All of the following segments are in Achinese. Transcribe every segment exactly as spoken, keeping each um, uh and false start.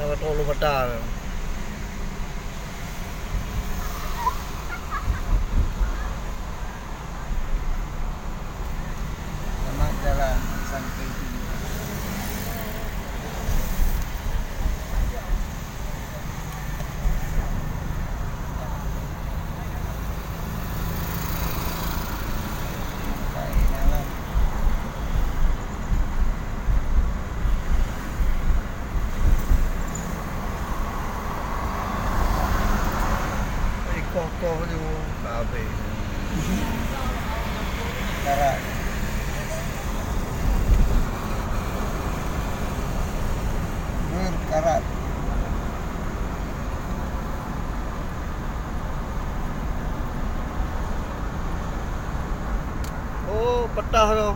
Ka trok lôn mata. Selamat jalan, sampai tujuan. Ikoh-koh ju ka habéh. Karat. Berkarat. Oh, peutah tu.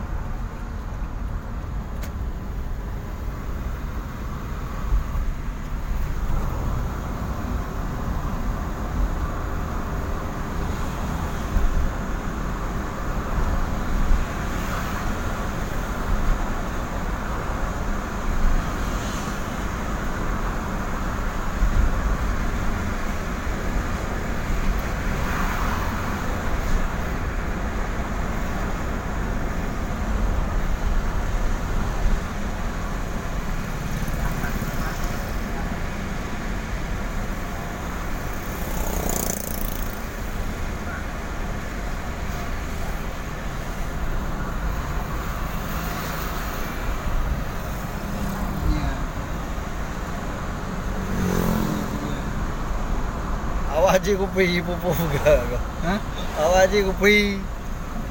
Awak jih kupi, pupu peugah. Hah? Awak jih kupi.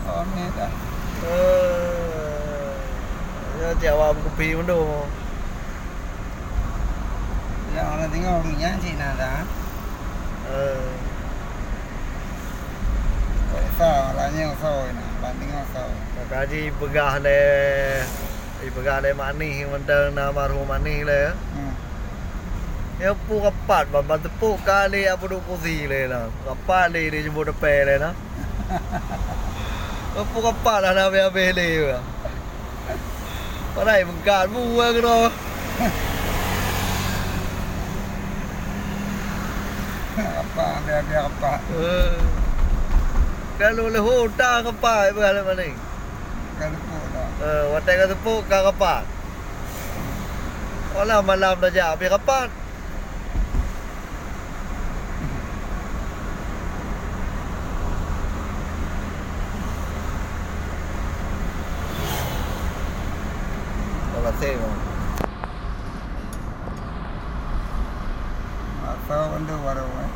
Oh, ni dah. Eh, ya, cik awak kupi mandum. Nyang ureueng tinggai ureueng nyan cit na dah. Eh. Kok sa, lanyang sa na, ban tinggai sa. Maka jipeugah lé, jipeugah lé Mak Nih mantong na almarhum Mak Nih lé. Hmm. Ya pu rapat ban, ban teupok ka lé Abdul Kusi lé lah. Rapat lé di jumbo depan lé lah. Pu rapat lah na habéh-habéh lé. Padahai beungkat buah keudroe. Apa, biar-biar apa. Eh. Kalau leuhô ta keumpat, ibu lé manéh. Ka teupok dah. Eh, watèe ka teupok, ka rapat. Walah malam dah jak, habéh rapat. Terima kasih, Bang. Asal benda baru, eh.